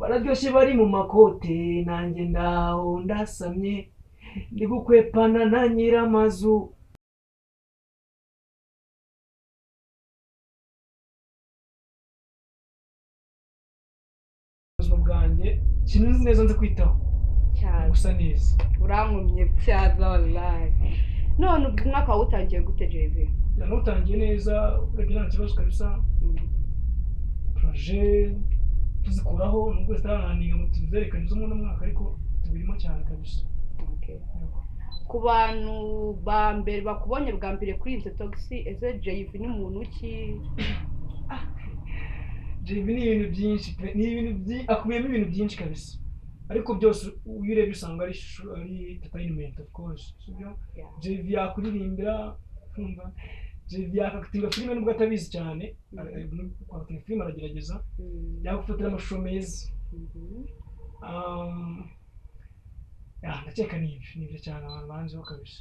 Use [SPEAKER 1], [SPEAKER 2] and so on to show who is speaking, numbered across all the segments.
[SPEAKER 1] Bararyoshye bari mu makote, nanjye ndaho ndasamye, ndi gukwepana na nyiramazu. Ubuzima bwanjye, ikintu nzi neza nzi kwitaho
[SPEAKER 2] Cyane.
[SPEAKER 1] gusa neza.
[SPEAKER 2] Urankomye cyaza wallahi. None ubwo umwaka wawutangiye gute, JV?
[SPEAKER 1] Yanawutangiye neza, urebye nta kibazo kabisa. Projet tuzikuraho nubwo zitarananiye ngo tuzerekane izo muri uno mwaka, ariko tubirimo cyane kabisa.
[SPEAKER 2] Okay. Ku bantu ba mbere bakubonye bwa mbere kuri Inze Talks, ese JV ni muntu ki?
[SPEAKER 1] JV ni ibintu byinshi pe, ni ibintu akubiyemo ibintu byinshi kabisa, ariko byose iyo urebye usanga ari ishusho, ari entertainment of course, sibyo?
[SPEAKER 2] Yeah.
[SPEAKER 1] JV yakuririmbira, kumva JV yakatinga filime nubwo atabizi cyane, kwakatinga filime aragerageza, yagufatira amashusho meza. Yeah, ndakeka ni ibyo, ni ibyo cyane abantu banziho kabisa.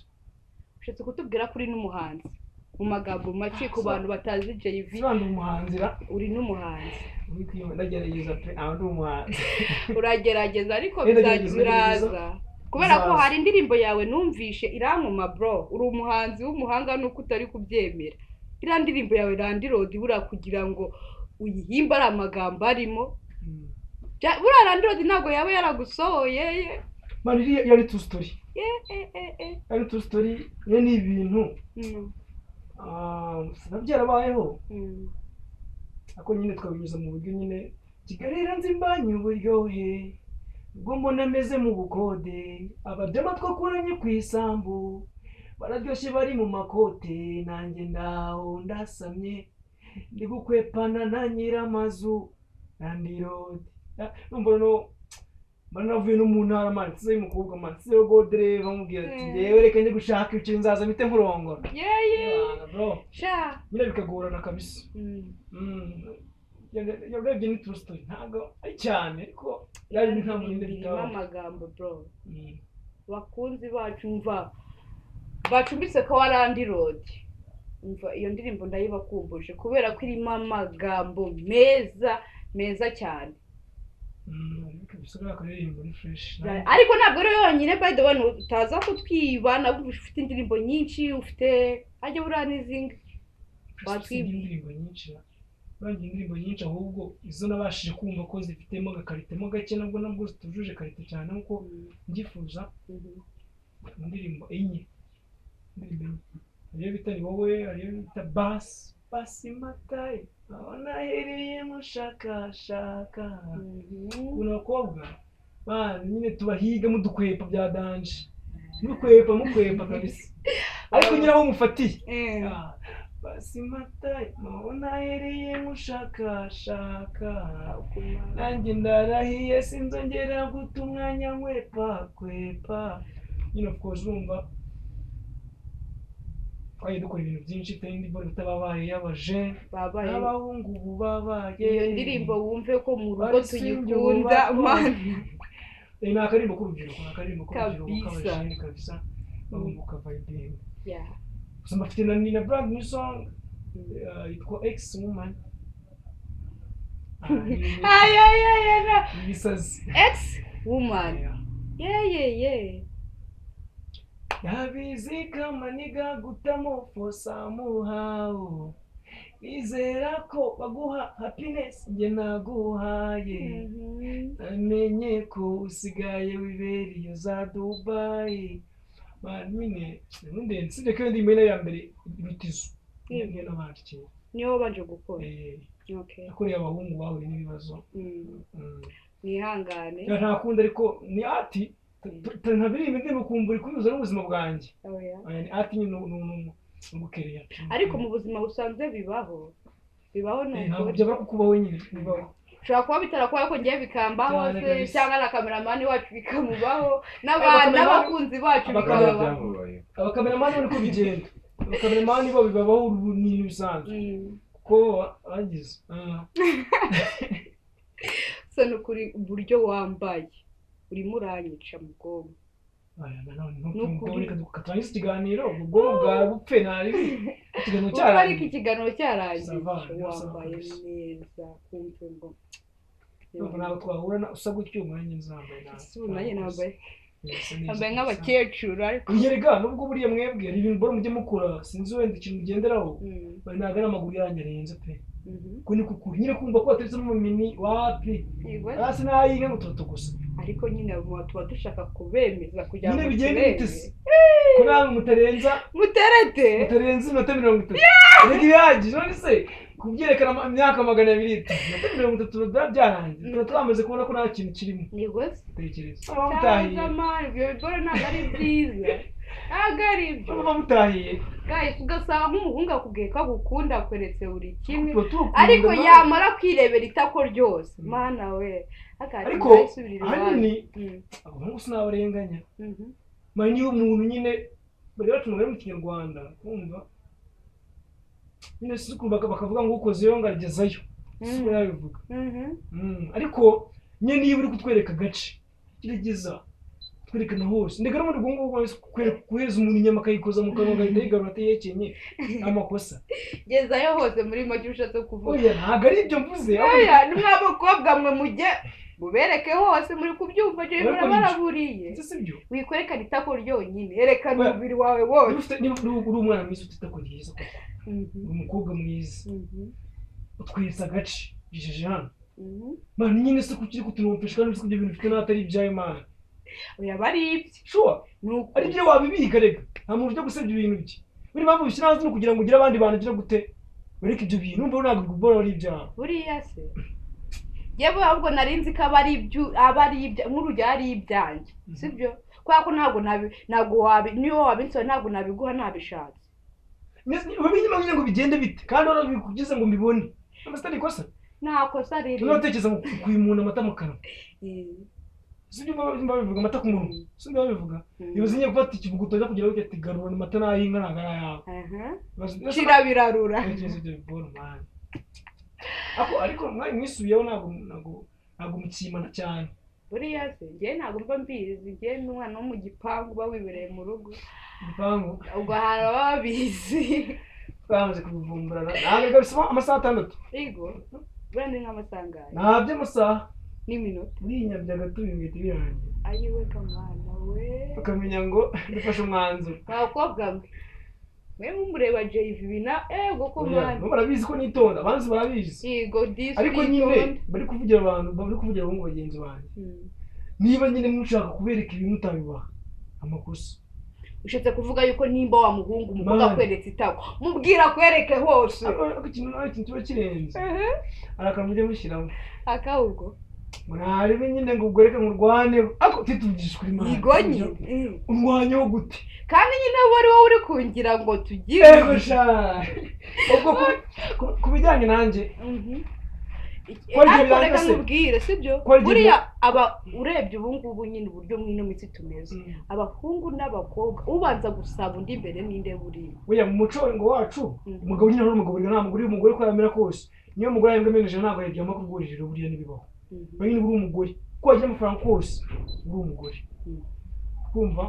[SPEAKER 2] Ushatse kutubwira ko uri n'umuhanzi mu magambo make ku bantu batazi JV?
[SPEAKER 1] Siba ndi umuhanzi ra?
[SPEAKER 2] Uri n'umuhanzi.
[SPEAKER 1] Uri kwiyumva, ndagerageza pe, aho ndi umuhanzi.
[SPEAKER 2] Uragerageza ariko
[SPEAKER 1] Ndagerageza,
[SPEAKER 2] biraza
[SPEAKER 1] ndagerageza.
[SPEAKER 2] kubera ko
[SPEAKER 1] Bizaza.
[SPEAKER 2] hari indirimbo yawe numvishe irankoma bro. Uri umuhanzi w'umuhanga nuko utari kubyemera. Iriya ndirimbo yawe Landlord, buriya kugira ngo uyihimbe ari amagambo arimo, buriya Landlord ntabwo yaba yaragusohoye ye?
[SPEAKER 1] Man, iriya yari true story.
[SPEAKER 2] Ye eh eh eh.
[SPEAKER 1] Yari true story nyine, ni ibintu byarabayeho, ariko nyine twabinyuza mu buryo nyine Kigali iranze imbanye uburyohe ubwo mbona ameze mu bukode. Abajama twakuranye ku isambu bararyoshye bari mu makote, nanjye ndaho ndasamye, ndi gukwepana na nyiramazu landlord. Numva no mba navuye no mu ntara man, nsizeyo umukobwa man, nsizeyo godere, bamubwira ati "Njyewe reka njye gushaka ibiceri, nzaza mpite nkurongora."
[SPEAKER 2] Yeye.
[SPEAKER 1] Yabana, bro.
[SPEAKER 2] Sha.
[SPEAKER 1] Nyine bikagorana kabisa. Urebye ni true story, ntabwo ari cyane ariko yari nta muntu
[SPEAKER 2] Irimo
[SPEAKER 1] bitabaho.
[SPEAKER 2] amagambo bro. Bakunzi bacu, mva bacumbitse ko wa Landlord, umva iyo ndirimbo ndayibakumbuje kubera ko irimo amagambo meza meza cyane.
[SPEAKER 1] Kabisa uriya akaririmbo ni fresh.
[SPEAKER 2] Ariko ntabwo ari yonyine, by the way, utaza kutwiba. Nabwo ufite indirimbo nyinshi, ufite hajya buriya n'izindi.
[SPEAKER 1] Indirimbo nyinshi, urangiye indirimbo nyinshi, ahubwo izo nabashije kumva ko zifitemo agakaritemo gake, nabwo zitujuje qualité cyane nkuko mbyifuza. Indirimbo enye, indirimbo enye. Hariyo bita "Ni wowe", hariyo bita "Basi Basi Matayi", aho nahereye mushakashaka ukuntu abakobwa bana nyine tubahiga mudukwepa bya danger, mukwepa mukwepa kabisa, ariko nyine aho mufatiye. Ah, basi matayi, aho nahereye mushakashaka, nanjye ndarahiye sinzongera guta umwanya nkwepa kwepa. Nyine of course urumva twagiye dukora ibintu byinshi, mfite n'indi boro bita "Babaye" y'abaje
[SPEAKER 2] Babaye.
[SPEAKER 1] n'abahungu ubu babaye.
[SPEAKER 2] Iyo ndirimbo wumve ko mu rugo
[SPEAKER 1] Bari single,
[SPEAKER 2] tuyikunda
[SPEAKER 1] babaye.
[SPEAKER 2] man.
[SPEAKER 1] Ni akaririmbo k'urubyiruko, ni akaririmbo k'urubyiruko
[SPEAKER 2] Kabisa.
[SPEAKER 1] k'abajene kabisa, bagomba kukavibinga. Gusa mbafite na brand new song yitwa "Ex Woman". Ah,
[SPEAKER 2] Ay ay ay ay ay.
[SPEAKER 1] ni ibisazi.
[SPEAKER 2] "Ex Woman".
[SPEAKER 1] Yeah.
[SPEAKER 2] Yeah yeah yeah.
[SPEAKER 1] Ndabizi kamaniga gutamo for somehow, nizera ko baguha happiness njye naguhaye, namenye ko usigaye wibera iyo za Dubai. Man, nyine ubundi nsibye ko iyo ndirimbo ari nayo ya mbere iruta izo niyo nabanje kera.
[SPEAKER 2] Niyo wabanje gukora?
[SPEAKER 1] Eh,
[SPEAKER 2] Okay.
[SPEAKER 1] yakoreye abahungu bahuye n'ibibazo.
[SPEAKER 2] Mwihangane.
[SPEAKER 1] Ya, nta kundi, ariko ni ati ntabiririmba indirimbo ukumva uri kubihuza n'ubuzima bwanjye.
[SPEAKER 2] Oya.
[SPEAKER 1] Aya ni ati nyine ni ugukereya.
[SPEAKER 2] Ariko mu buzima busanzwe bibaho, bibaho ni
[SPEAKER 1] Ntabwo
[SPEAKER 2] ukuri.
[SPEAKER 1] byabura kukubaho nyine, bibaho.
[SPEAKER 2] Ushobora kuba bitarakubaho ariko ngewe bikambaho
[SPEAKER 1] Cyane
[SPEAKER 2] se
[SPEAKER 1] kabisa.
[SPEAKER 2] cyangwa na cameraman wacu bikamubaho n'abakunzi bacu bikababaho.
[SPEAKER 3] Byamubayeho.
[SPEAKER 1] Abakameramani bo niko bigenda, abakameramani bo bibabaho, ubu ni ibintu bisanzwe kuko bagize.
[SPEAKER 2] So ni ukuri uburyo wambaye urimo uranyica mu bwonko.
[SPEAKER 1] Aya, nanone
[SPEAKER 2] Ni
[SPEAKER 1] ntukumva
[SPEAKER 2] ukuri.
[SPEAKER 1] reka turangize ikiganiro ubwonko bwawe bupfe, ntari ikiganiro
[SPEAKER 2] Kuko ariko
[SPEAKER 1] cyarangiye.
[SPEAKER 2] ikiganiro cyarangiye.
[SPEAKER 1] Ça va, niyo ça va
[SPEAKER 2] Wambaye
[SPEAKER 1] kabisa.
[SPEAKER 2] neza kumve ngo
[SPEAKER 1] Urumva ntabwo twahura usa gutyo umwanya nzambaye nabi.
[SPEAKER 2] Ese ubu nanjye nambaye
[SPEAKER 1] Bisa neza
[SPEAKER 2] nambaye
[SPEAKER 1] gusa.
[SPEAKER 2] nk'abakecuru ariko.
[SPEAKER 1] Yerega nubwo buriya mwebwe hari ibintu mbona mujye mukora, sinzi wenda ikintu mugenderaho, ntabwo ari amaguru yanyu arenze pe. Ko ni kukuri nyine kumva ko wateretse n'umumini wapi.
[SPEAKER 2] Yego.
[SPEAKER 1] Hasi n'ay'inka ngo tuba gusa.
[SPEAKER 2] Ariko nyine tuba dushaka kubemeza kugira
[SPEAKER 1] Nyine
[SPEAKER 2] ngo
[SPEAKER 1] bigende
[SPEAKER 2] turebe.
[SPEAKER 1] bite se ko namwe mutarenza
[SPEAKER 2] Muterete.
[SPEAKER 1] Mutarenza iminota 30, reka ibihagije. None se kubyerekana imyaka 200, iminota 30 biba byarangiye, tuba twamaze kubona ko nta kintu kirimo.
[SPEAKER 2] Yego se.
[SPEAKER 1] Tekereza muba mutahiye.
[SPEAKER 2] Cyaza man, ibyo biboro ntabwo ari byiza, ntabwo ari ibyo.
[SPEAKER 1] Muba mutahiye.
[SPEAKER 2] Guys, ugasanga nk'umuhungu akubwiye ko agukunda, akweretse buri kimwe,
[SPEAKER 1] Tuba tubakunda
[SPEAKER 2] ariko
[SPEAKER 1] nawe.
[SPEAKER 2] yamara kwirebera itako ryose, mana we, akati
[SPEAKER 1] Ariko
[SPEAKER 2] nayisubirira iwanyu.
[SPEAKER 1] ahanini abahungu sinabarenganya. Man, niba umuntu nyine bari baca umugani mu Kinyarwanda, kumva nyine si ukumva bakavuga ngo ukozeyo ngo agezayo, si uko yabivuga. Ariko nyine niba uri kutwereka agace, gerageza twerekana hose. Ndeka n'ubundi ubwo ngubwo guhereza umuntu inyama akayikoza mu kanwa agahita ayigarura atayihekenye, ni amakosa.
[SPEAKER 2] Gezayo hose muri make ushatse kuvuga.
[SPEAKER 1] Oya, ntabwo ari ibyo mvuze ahubwo.
[SPEAKER 2] Oya, ni mwa bakobwa mwe, mujye mubereke hose, muri kubyumva je.
[SPEAKER 1] Ariko
[SPEAKER 2] Muraba baraburiye.
[SPEAKER 1] Ndetse si byo.
[SPEAKER 2] Wikwerekana itako ryonyine, erekana
[SPEAKER 1] Oya.
[SPEAKER 2] umubiri wawe wose.
[SPEAKER 1] Niba uri umwana mwiza ufite itako ryiza koko, uri umukobwa mwiza, utweretse agace bijeje hano, man, nyine se kuki uri kutunomfesha kandi uzi ko ibyo bintu ufite n'atari ibyawe, man?
[SPEAKER 2] Oya, bari ibye.
[SPEAKER 1] Sure.
[SPEAKER 2] Ni ukuri.
[SPEAKER 1] Ari byo wabibika, reka nta muntu ujya gusebya ibintu bye. Buri mpamvu ubishyira hanze ni ukugira ngo ugire abandi bantu ugira gute bareke ibyo bintu, numva ntabwo gukora ari ibyawe.
[SPEAKER 2] Buriya se yewe, ahubwo nari nzi ko aba ari ibyo, aba ari ibya, nk'urugero ari ibyanjye, sibyo? Kubera ko ntabwo nabi, ntabwo wabi, niyo wabinsaba ntabwo nabiguha ntabishatse.
[SPEAKER 1] Ubinyuma nyine ngo bigende bite kandi warabikugize ngo mbibone, amase atari ikosa?
[SPEAKER 2] Nta kosa riri.
[SPEAKER 1] Noneho utekereza ngo ukuye umuntu amata mu kanwa. Si ibyo babivuga, amata ku munwa, si ibyo babivuga? Ibaze nyine gufata ikivuguto ajya kugira ngo ati garura amata n'ay'inka, ntabwo ari ayawe.
[SPEAKER 2] Shira birarura.
[SPEAKER 1] Tekereza ibyo biboro, man. Ariko mwari mwisubiyeho, ntabwo mukimana cyane.
[SPEAKER 2] Buriya se njyewe ntabwo mba mbizi, njyewe n'umwana wo mu gipangu uba wibereye mu rugo.
[SPEAKER 1] Igipangu.
[SPEAKER 2] Ubwo hari ababa babizi.
[SPEAKER 1] Twamaze kubivumbura, ntabwo bisaba amasaha 6.
[SPEAKER 2] Yego, buriya ni nk'amasangahe?
[SPEAKER 1] Nta by'amasaha.
[SPEAKER 2] N'iminota.
[SPEAKER 1] Buriya gato ibintu bihita birangira.
[SPEAKER 2] Ayiwe kamana we!
[SPEAKER 1] Ukamenya ngo dufashe umwanzuro.
[SPEAKER 2] Abakobwa mwe, mwe mumureba JV na ego ko
[SPEAKER 1] Oya,
[SPEAKER 2] man.
[SPEAKER 1] bo barabizi ko nitonda, abanzi barabizi.
[SPEAKER 2] Yego disi.
[SPEAKER 1] Ariko nyine
[SPEAKER 2] witonda.
[SPEAKER 1] Bari kuvugira abantu, bari kuvugira abahungu bagenzi banjye. Niba nyine mushaka kubereka ibintu utabibaha, amakosa.
[SPEAKER 2] Ushatse kuvuga yuko nimba wa muhungu, umukobwa
[SPEAKER 1] Man.
[SPEAKER 2] akweretse itako, mubwira akwereke hose.
[SPEAKER 1] Ariko ikintu nawe, ikintu kiba kirenze, hari akantu mujya mushyiramo.
[SPEAKER 2] Akahubwo.
[SPEAKER 1] Ngo ntarebe nyine ngo ubwo reka ngurwaneho, ariko tituvugishe kuri Imana.
[SPEAKER 2] Yego nyine.
[SPEAKER 1] Undwanyeho gute?
[SPEAKER 2] Kandi nyine uba ari wowe uri kungira ngo tugire.
[SPEAKER 1] Yego sha, ubwo ku bijyanye nanjye Ko ari ibyo
[SPEAKER 2] Ariko
[SPEAKER 1] biranga
[SPEAKER 2] reka
[SPEAKER 1] se?
[SPEAKER 2] nkubwire, sibyo?
[SPEAKER 1] Ko ari ibyo
[SPEAKER 2] Buriya aba urebye ubu ngubu nyine uburyo mw'ino minsi tumeze, abahungu n'abakobwa, ubanza gusaba undi mbere ninde buriya?
[SPEAKER 1] Buriya mu muco ngo wacu, umugabo nyine ari umugabo, nta mugore, umugore uko yamera kose, niyo umugore ahembwa miliyoni 100 ntabwo yaryama ku rwuriro, buriya ntibibaho. Nyine uri umugore, uko wagira amafaranga kose uri umugore. Kumva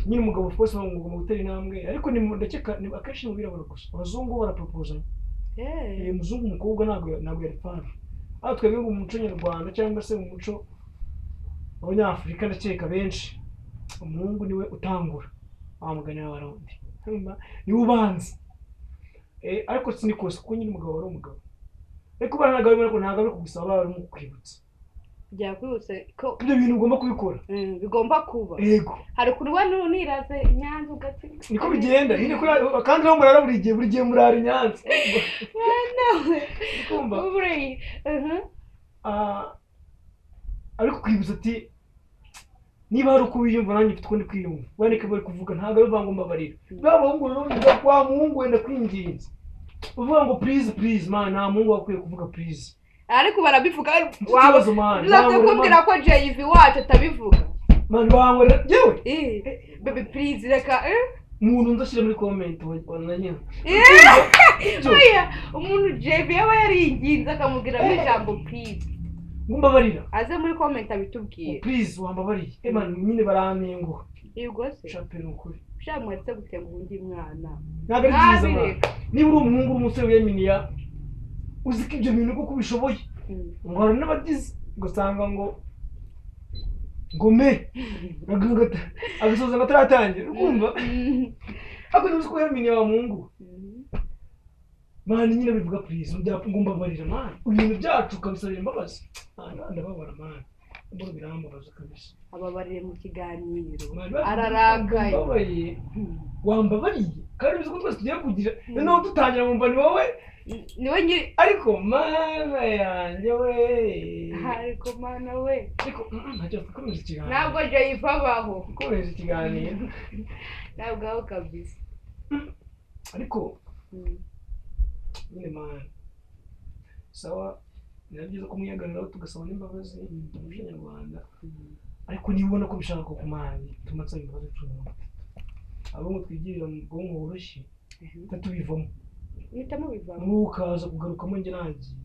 [SPEAKER 1] nyine umugabo of course ugomba gutera intambwe, ariko ni ndakeka ni akenshi mu birabura gusa, abazungu baraproposanya. Umuzungu umukobwa ntabwo yari fana, aho twebwe mu muco nyarwanda cyangwa se mu muco w'abanyafurika, ndakeka benshi umuhungu niwe utangura wa mugani w'Abarundi. Urumva? Niwe ubanza. Ariko si ni kose, kuko nyine umugabo ari umugabo, ariko bariya ntabwo arimo, ntabwo ari kugusaba, barimo kukwibutsa.
[SPEAKER 2] Byakwibutse ko
[SPEAKER 1] ibyo bintu ugomba kubikora.
[SPEAKER 2] Bigomba kuba.
[SPEAKER 1] Yego.
[SPEAKER 2] Hari ukuntu uba niraze i Nyanza ugati.
[SPEAKER 1] Niko bigenda nyine kandi naho murara buri gihe, buri gihe murara i Nyanza.
[SPEAKER 2] Mwana we!
[SPEAKER 1] Kumva.
[SPEAKER 2] Buriya
[SPEAKER 1] Ah, ariko kwibutsa ati niba hari uko wiyumva, nanjye mfite uko ndi kwiyumva, wenda bari kuvuga ntabwo ari ngo mbabarira. Ba bahungu rero bivuga wa muhungu wenda kwinginze uvuga ngo please, please, man, nta muhungu wakwiye kuvuga please.
[SPEAKER 2] Ariko barabivuga.
[SPEAKER 1] Ikibazo, man.
[SPEAKER 2] Uzaze kumbwira ko JV wacu atabivuga.
[SPEAKER 1] Man, bankorera yewe.
[SPEAKER 2] Baby please, reka.
[SPEAKER 1] Umuntu nzashyira muri comment wa nyine.
[SPEAKER 2] Oya, umuntu JV yaba yaringinze akamubwiramo ijambo please,
[SPEAKER 1] ngo mbabarira,
[SPEAKER 2] aze muri comment abitubwire.
[SPEAKER 1] Please, wambabariye, man, nyine barantenguha.
[SPEAKER 2] Yego se.
[SPEAKER 1] Shape, ni ukuri.
[SPEAKER 2] Ushaka mwaretse gutenguha undi mwana.
[SPEAKER 1] Ntabwo ari byiza, man.
[SPEAKER 2] Mwabireka.
[SPEAKER 1] Niba uri umuhungu, uri umusore wiyaminiya, uzi ko ibyo bintu koko ubishoboye, ngo hari n'abagize Ugasanga ngo me agasoza ngo ataratangira, ukumva ariko ntuzi ko yaminiye wa muhungu. Man, nyine bivuga please, ngo mbabarira man, ibintu byacu ukabisabira imbabazi. Man, ndababara man, mbona birambabaza kabisa.
[SPEAKER 2] Ababarire mu kiganiro.
[SPEAKER 1] Man,
[SPEAKER 2] Ararakaye.
[SPEAKER 1] Mbabaye, wambabariye, kandi uzi ko twese tugiye kugira, noneho dutangira nkumva ni wowe.
[SPEAKER 2] Niwe nyiri.
[SPEAKER 1] Ariko mana yanjye we!
[SPEAKER 2] Ariko mana we!
[SPEAKER 1] Ariko ntacyo, dukomeza ikiganiro.
[SPEAKER 2] Ntabwo Jayiva abaho.
[SPEAKER 1] Dukomeza ikiganiro.
[SPEAKER 2] Ntabwo aho kabisa.
[SPEAKER 1] Ariko nyine man, sawa, ni byiza kumwihagararaho tugasaba n'imbabazi mu muco nyarwanda, ariko niba ubona ko bishaka ko kumana bituma nsaba imbabazi 30, abo ngo twigirira mu bwonko bworoshye tubivamo.
[SPEAKER 2] Muhita mubivamo.
[SPEAKER 1] N'ubu ukaza kugarukamo njye nagiye.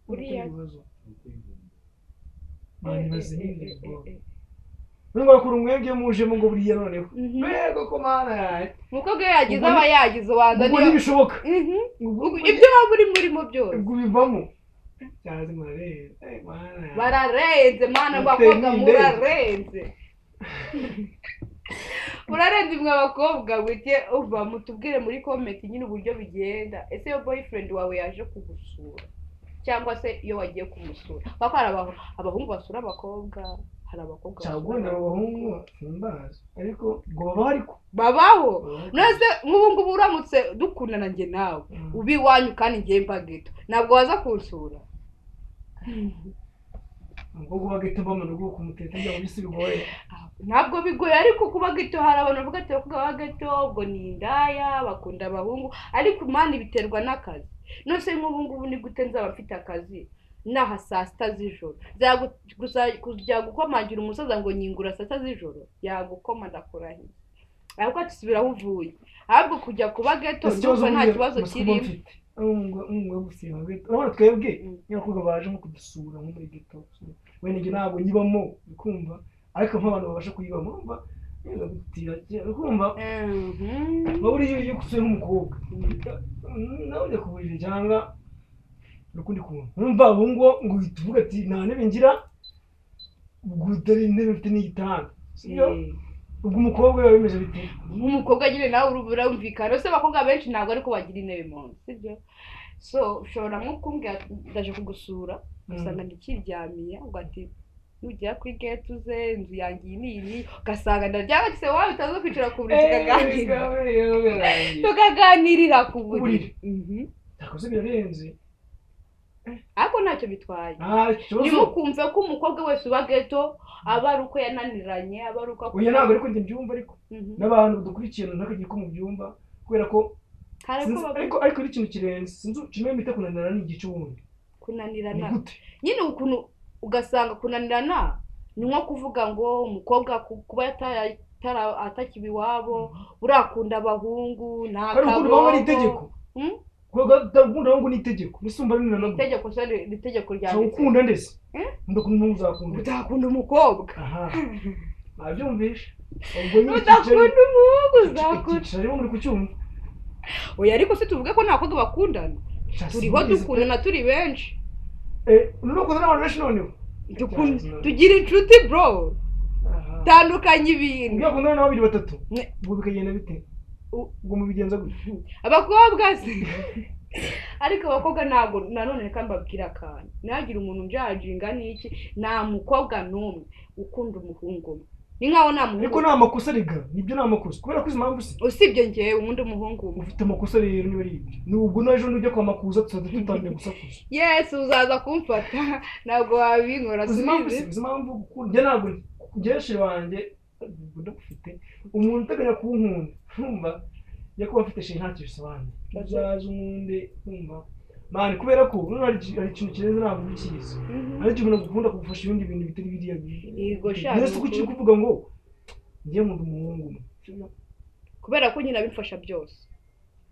[SPEAKER 1] Ibibazo man, ibaze nyine bro. Nubwo bakura umwebwe mujemo ngo buriya noneho mbega ko mana yanjye!
[SPEAKER 2] Umukobwa iyo yagize aba yagize, ubanza
[SPEAKER 1] Ubwo
[SPEAKER 2] niyo
[SPEAKER 1] ntibishoboka.
[SPEAKER 2] Ibyo waba uri murimo byose.
[SPEAKER 1] Ubwo ubivamo cyazi murarenze. Eh, mana yanjye.
[SPEAKER 2] Bararenze mana.
[SPEAKER 1] Muteye
[SPEAKER 2] Abakobwa
[SPEAKER 1] nk'indege.
[SPEAKER 2] Murarenze, murarenze mwe abakobwa. Wite uva mutubwire muri comment nyine uburyo bigenda. Ese iyo boyfriend wawe yaje kugusura cyangwa se iyo wagiye kumusura, kuko hari abahungu basura abakobwa, hari abakobwa
[SPEAKER 1] Cyangwa
[SPEAKER 2] basura
[SPEAKER 1] wenda abo bahungu simbazi, ariko ngo babaho, ariko
[SPEAKER 2] babaho.
[SPEAKER 1] Babaho.
[SPEAKER 2] None nk'ubu ngubu uramutse dukundana njye nawe, uba iwanyu kandi njye mba ghetto, ntabwo waza kunsura?
[SPEAKER 1] Umukobwa uba ghetto bamara ubwo kumuteta byaba bisi bigoye.
[SPEAKER 2] Ntabwo bigoye, ariko kuba ghetto, hari abantu bavuga ati abakobwa baba ghetto ubwo ni indaya, bakunda abahungu, ariko man, biterwa n'akazi. None se nk'ubu ngubu ni gute nzaba mfite akazi naha saa 6 z'ijoro kujya gukomangira umusaza ngo nyingura saa 6 z'ijoro? Yagukoma, ndakurahiye, ahubwo ati subira aho uvuye. Ahubwo kujya kuba ghetto,
[SPEAKER 1] Ese ikibazo
[SPEAKER 2] ndumva nta
[SPEAKER 1] buriya
[SPEAKER 2] kibazo
[SPEAKER 1] amasomo
[SPEAKER 2] kirimo.
[SPEAKER 1] mfite ngo gusiba ghetto, urabona twebwe nk'abakobwa baje nko kudusura nko muri ghetto, wenda njye ntabwo nyibamo, ukumva, ariko nk'abantu babasha kuyibamo, urumva neza gutira, ukumva waba uri iyo usuye nk'umukobwa nawe ujya ku buriri cyangwa ukundi kuntu, urumva ubu ngubu ngo uhita uvuga ati nta ntebe ngira, ubwo utari intebe mfite n'igitanda, sibyo? Ubwo umukobwa biba bimeze bite?
[SPEAKER 2] Nk'umukobwa nyine nawe urumvikana ese abakobwa benshi ntabwo ariko bagira intebe mu nzu, sibyo? So ushobora nko kumbwira ati, ndaje kugusura, ugasanga ndikiryamiye, ubwo ati nugera kuri gate uze, inzu yanjye iyi ni iyi, ugasanga ndaryama se wawe utaza kwicara ku buriri tukaganira, tukaganirira ku buriri.
[SPEAKER 1] Buriri. Ntabwo birarenze.
[SPEAKER 2] Ariko ntacyo bitwaye.
[SPEAKER 1] Nta kibazo.
[SPEAKER 2] Ntimukumve ko umukobwa wese uba ghetto aba ari uko yananiranye, aba ari uko
[SPEAKER 1] Oya, ntabwo ariko njye mbyumva, ariko n'abantu badukurikiye ntakagiye ko mubyumva, kubera ko
[SPEAKER 2] Hari uko
[SPEAKER 1] ariko ari ikintu kirenze, sinzi kimwe bita kunanirana ni igice ubundi ni
[SPEAKER 2] Kunanirana
[SPEAKER 1] gute?
[SPEAKER 2] Nyine ukuntu ugasanga kunanirana ni nko kuvuga ngo umukobwa kuba atakiba iwabo, urakunda abahungu, nta
[SPEAKER 1] Kandi gukunda abahungu ari
[SPEAKER 2] kabombo.
[SPEAKER 1] itegeko.
[SPEAKER 2] Hmm?
[SPEAKER 1] Gukunda abahungu ni itegeko, nisumba rinana gute?
[SPEAKER 2] Itegeko se ni itegeko
[SPEAKER 1] Ushobora
[SPEAKER 2] ryanditse.
[SPEAKER 1] gukunda ndetse
[SPEAKER 2] Eh?
[SPEAKER 1] ndakunda umuhungu, uzakunda.
[SPEAKER 2] Utakunda umukobwa.
[SPEAKER 1] Aha nabyumvishe, ubwo nyine
[SPEAKER 2] Udakunda umuhungu uzakunda.
[SPEAKER 1] Icyicaro arimo muri kucyumva.
[SPEAKER 2] Oya, ariko se tuvuge ko nta bakobwa bakundana?
[SPEAKER 1] Sha,
[SPEAKER 2] Turiho.
[SPEAKER 1] Simbizi pe.
[SPEAKER 2] Dukundana turi benshi.
[SPEAKER 1] Eh, noneho ukundana n'abantu benshi noneho.
[SPEAKER 2] Tugira inshuti bro.
[SPEAKER 1] Aha.
[SPEAKER 2] Tandukanye ibintu.
[SPEAKER 1] Ubwo yakundana na babiri batatu, ubwo bikagenda bite? Ubwo mubigenza gute?
[SPEAKER 2] Abakobwa se, ariko abakobwa ntabwo, nanone reka mbabwire akantu, ntihagire umuntu njajinga n'iki, nta mukobwa n'umwe ukunda umuhungu umwe, ni nkaho nta
[SPEAKER 1] Ariko
[SPEAKER 2] muhungu.
[SPEAKER 1] ni amakosa rega, nibyo ni amakosa, kubera ko izi mpamvu se
[SPEAKER 2] Usibye njyewe undi umuhungu umwe.
[SPEAKER 1] Ufite amakosa rero niba ari ibyo, ni ubwo n'ejo nujya kwa Makuza tuzajya dutangiye gusakuza.
[SPEAKER 2] Yes, uzaza kumfata, ntabwo wabinkora.
[SPEAKER 1] Uzi impamvu se?
[SPEAKER 2] Subizi.
[SPEAKER 1] Uzi impamvu gukunda njye ntabwo njye chéri wanjye ubwo ndagufite, umuntu uteganya kunkunda, nkumva njya kuba afite chéri ntacyo bisobanuye, uzaza unkunde, nkumva man, kubera ko noneho hari ikintu kirenze, ntabwo ubikizi. Hari igihe umuntu agukunda kugufasha ibindi bintu bitari biriya.
[SPEAKER 2] Yego sha.
[SPEAKER 1] Mbese uko ukiri kuvuga ngo njye nkunda umuhungu umwe, sibyo?
[SPEAKER 2] Kubera ko nyine abimfasha byose,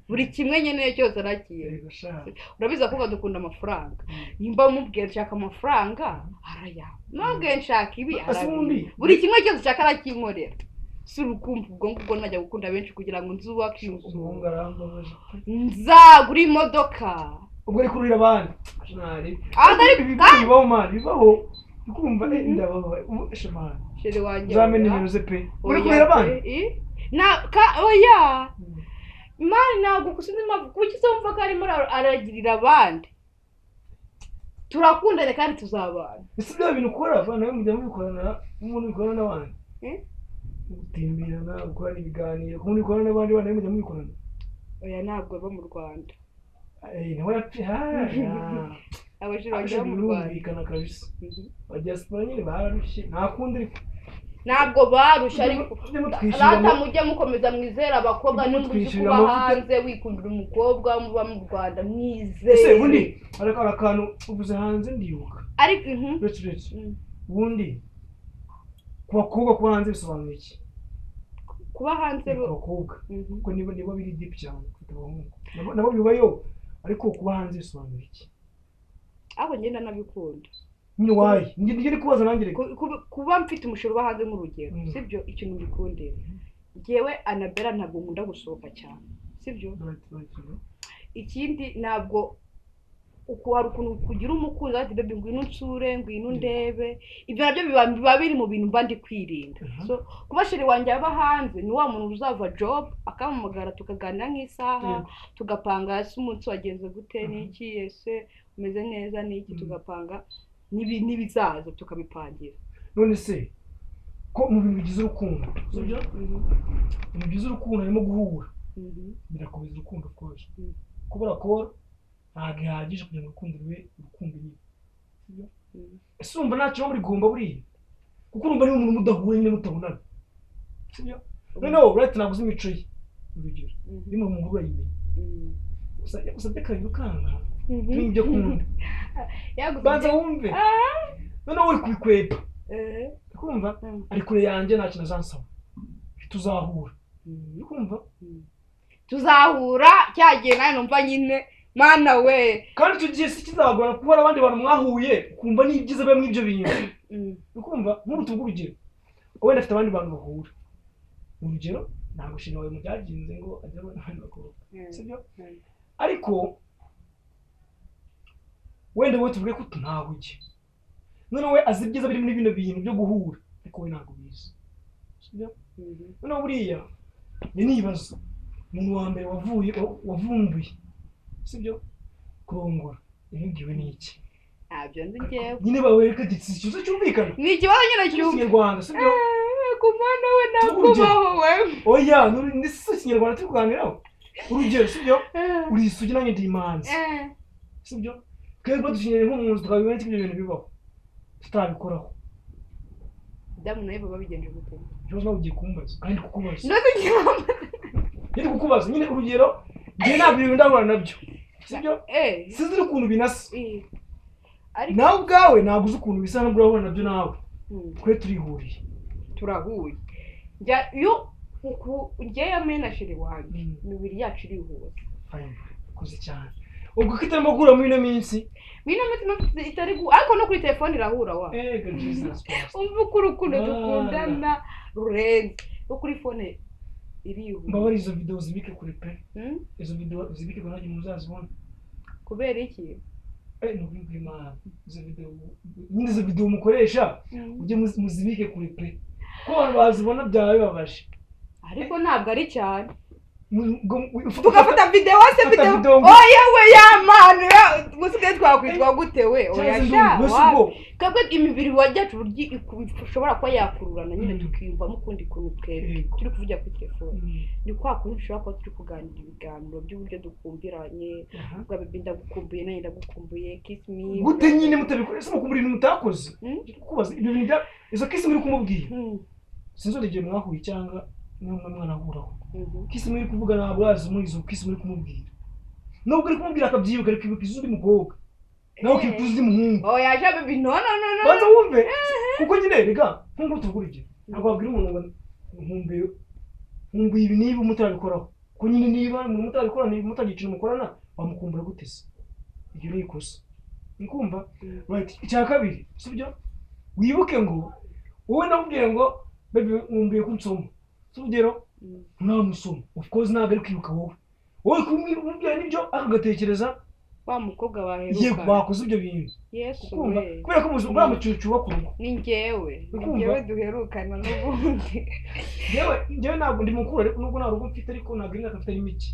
[SPEAKER 2] buri kimwe nkeneye cyose arakiye.
[SPEAKER 1] Yego sha.
[SPEAKER 2] Urabizi abakobwa dukunda amafaranga. Nimba mubwiye nshaka amafaranga, arayampa. Mubwiye nshaka ibi,
[SPEAKER 1] Ese
[SPEAKER 2] arabimpa.
[SPEAKER 1] ubundi
[SPEAKER 2] Buri kimwe cyose ushaka arakinkorera. Si urukumva ubwo ngubwo najya gukunda benshi kugira ngo nzubake inzu,
[SPEAKER 1] Umuhungu arambabaje.
[SPEAKER 2] nzagura imodoka.
[SPEAKER 1] Ubwo ari kuruhira abandi. Ntari.
[SPEAKER 2] Ah,
[SPEAKER 1] Ibi bibaho, man, bibaho. Ukumva ndababaye. Ubu shema.
[SPEAKER 2] Chéri wanjye,
[SPEAKER 1] Uzampe
[SPEAKER 2] oya.
[SPEAKER 1] nimero ze pe. Uri
[SPEAKER 2] Oya
[SPEAKER 1] kuruhira abandi.
[SPEAKER 2] pe, na ka oya, man, ntabwo sinzi impamvu, kuki se wumva ko arimo aragirira abandi? Turakundana kandi tuzabana.
[SPEAKER 1] Ese bya bintu ukora abana nawe mujya mubikorana, umuntu bikorana n'abandi?
[SPEAKER 2] Eh?
[SPEAKER 1] Gutemberana, gukorana ibiganiro, ku muntu bikorana n'abandi bana, mujya mubikorana?
[SPEAKER 2] Oya, ntabwo aba mu Rwanda.
[SPEAKER 1] Eh, nawe yapfi ha.
[SPEAKER 2] Abajura banjye bo mu Rwanda.
[SPEAKER 1] Birumvikana kabisa. Aba diaspora nyine bararushye, nta kundi ariko.
[SPEAKER 2] Ntabwo barusha, ariko
[SPEAKER 1] Mujye mutwishyurira
[SPEAKER 2] rata mujye mukomeza mwizere abakobwa.
[SPEAKER 1] Mujye
[SPEAKER 2] Nimba uzi
[SPEAKER 1] mutwishyurira
[SPEAKER 2] kuba
[SPEAKER 1] amavuta.
[SPEAKER 2] hanze wikundira umukobwa muba mu Rwanda,
[SPEAKER 1] Ese
[SPEAKER 2] mwizere.
[SPEAKER 1] ubundi hari akantu uvuze hanze ndibuka.
[SPEAKER 2] Ariko
[SPEAKER 1] Uretse ubundi ku bakobwa, kuba hanze bisobanuye iki?
[SPEAKER 2] Kuba hanze
[SPEAKER 1] Ku bakobwa, kuko nibo biri deep cyane kuruta abahungu. Nabo bibayo, ariko kuba hanze bisobanuye iki?
[SPEAKER 2] Ariko ngenda nabikunda.
[SPEAKER 1] Nyine wayi njye ndi kubaza nanjye reka.
[SPEAKER 2] Kuba mfite umushoro uba hanze, nk'urugero, sibyo? Ikintu mbikundira, njyewe Anabella ntabwo nkunda gusohoka cyane, sibyo?
[SPEAKER 1] Right.
[SPEAKER 2] Ikindi, ntabwo uku hari ukuntu kugira umukunzi ati: "Baby, ngwino unsure, ngwino undebe." Ibyo nabyo biba biri mu bintu mba ndi kwirinda. So kuba chéri wanjye aba hanze, ni wa muntu uzava job akampamagara, tukaganira nk'isaha, tugapanga: ese umunsi wagenze gute, n'iki, ese umeze neza, n'iki, tugapanga n'ibizaza tukabipangira.
[SPEAKER 1] None se ko mu bintu bigize urukundo, sibyo, mu bintu bigize urukundo harimo guhura, birakomeza urukundo, of course. Kubura call ntabwo ihagije kugira ngo urukundo rube urukundo nyine, sibyo? Ese urumva nta kiba muri guhomba buriya? Kuko urumva niba umuntu mudahura nyine, mutabonana, sibyo? Noneho right, ntabwo uzi imico ye, urugero, iyo umuntu urayimenya. Gusa yagusabye kabiri ukanga, n'ibyo akunda.
[SPEAKER 2] Yagusabye-
[SPEAKER 1] Banza wumve. Noneho uri kubikwepa, kumva, ari kure yanjye, nta kintu azansaba, tuzahura, uri kumva?
[SPEAKER 2] Tuzahura cya gihe nawe numva nyine, mana we.
[SPEAKER 1] Kandi icyo gihe si kizagorana kuko hari abandi bantu mwahuye, ukumva n'ibyiza biba muri ibyo bintu, uri kumva? Nk'ubu tuvuge urugero, wenda afite abandi bantu bahura, urugero, ntabwo chéri wawe mu byagenze ngo ajye abona abandi bakobwa, sibyo? Ariko wenda wowe tuvuge ko ntawe ujya, noneho we azi ibyiza biri muri bino bintu byo guhura, ariko we ntabwo ubizi, sibyo? Noneho buriya njye nibaza umuntu wa mbere wavuye wavumbuye, sibyo, kurongora yabibwiwe n'iki?
[SPEAKER 2] Ntabyo nzi njyewe.
[SPEAKER 1] Nyine bawereka ikibazo cyumvikana.
[SPEAKER 2] Ni ikibazo nyine cyumva.
[SPEAKER 1] Ikinyarwanda, sibyo?
[SPEAKER 2] Ku mwana we,
[SPEAKER 1] Tuvuge urugero.
[SPEAKER 2] nakubaho we.
[SPEAKER 1] Oya, ni si ikinyarwanda turi kuganiraho. Urugero, sibyo, uri isugi nanjye ndi imanzi, sibyo? Twebwe dushingiye nko mu nzu, tukabibona ko ibyo bintu bibaho tutabikoraho.
[SPEAKER 2] Adamu nawe baba babigenje gute?
[SPEAKER 1] Ikibazo nawe ugiye kumbaza kandi kukubaza.
[SPEAKER 2] Ndetse ngira
[SPEAKER 1] Ndi kukubaza nyine urugero, njye ntabwo ibintu ndahura nabyo, sibyo? Sinzi n'ukuntu binasa.
[SPEAKER 2] Ariko
[SPEAKER 1] Nawe ubwawe ntabwo uzi ukuntu bisa, nubwo urahura nabyo nawe. Twe turihuriye.
[SPEAKER 2] Turahuye. Njya iyo uku njyewe amena chéri wanjye, imibiri yacu irihuza.
[SPEAKER 1] Fine, ukoze cyane. Ubwo ko itarimo guhura muri ino minsi?
[SPEAKER 2] Muri ino minsi itari ariko no kuri telefone irahura wa.
[SPEAKER 1] Ega Jesus Christ.
[SPEAKER 2] Umva uko urukundo
[SPEAKER 1] Ah.
[SPEAKER 2] dukundana rurenze, no kuri phone irihuza.
[SPEAKER 1] Mbabare, izo video zibike kure pe. Izo video zibike kure, nanjye muzazibona.
[SPEAKER 2] Kubera iki?
[SPEAKER 1] Eh, ni ukuri kw'Imana, izo video nyine, izo video mukoresha, ujye muzibike kure pe, ko abantu bazibona byaba bibabaje.
[SPEAKER 2] Ariko ntabwo ari cyane.
[SPEAKER 1] Tugafata
[SPEAKER 2] Tugafata video se?
[SPEAKER 1] Fata
[SPEAKER 2] Video
[SPEAKER 1] video
[SPEAKER 2] oya we, ya manu ya musigaye twakwitwa gute we? Oya sha,
[SPEAKER 1] ubwo
[SPEAKER 2] wapi. Twebwe imibiri yacu uburyo ishobora kuba yakururana nyine, tukiyumvamo ukundi kuntu twebwe turi kuvugira kuri telefone, ni kwa kundi dushobora kuba turi kuganira ibiganiro by'uburyo dukumbiranye, ubwo baby ndagukumbuye, nanjye ndagukumbuye, kiss me.
[SPEAKER 1] Gute nyine mutabikora? Ese mukumbura ibintu mutakoze? Kubaza ibyo bintu bya izo kiss muri kumubwira, sinzi wenda igihe mwahuye cyangwa niba mwanahuraho, kiss muri kuvuga ntabwo urazi muri izo kiss muri kumubwira, nubwo uri kumubwira akabyibuka, ari kwibuka iz'undi mukobwa, nawe ukibuka iz'undi muhungu.
[SPEAKER 2] Oya sha baby, no, no, no, no.
[SPEAKER 1] Banza wumve, kuko nyine rega nk'uko tuvuga urugero, ntabwo wabwira umuntu ngo nkumbuye, nkumbuye ibi niba mutarabikoraho, kuko nyine niba umuntu mutarabikora, niba mutagira ikintu mukorana, wamukumbura gute se? Iryo ni ikosa, ni kumva? Right, icya kabiri, sibyo, wibuke ngo wowe nakubwiye ngo baby nkumbuye ko unsoma, si urugero, ntamusoma, of course ntabwo ari kwibuka wowe, wowe kumubwira nibyo, ariko agatekereza
[SPEAKER 2] Wa mukobwa
[SPEAKER 1] Yego,
[SPEAKER 2] baheruka.
[SPEAKER 1] bakoze ibyo bintu.
[SPEAKER 2] Yesu
[SPEAKER 1] Ukumva
[SPEAKER 2] we!
[SPEAKER 1] kubera ko ubuzima bwa mucucu cyubaka urugo.
[SPEAKER 2] Ni njyewe, ni
[SPEAKER 1] Ukumva?
[SPEAKER 2] njyewe duherukana n'ubundi.
[SPEAKER 1] Njyewe ntabwo ndi mukuru, ariko nubwo nta rugo mfite, ariko ntabwo imyaka mfite ari mike.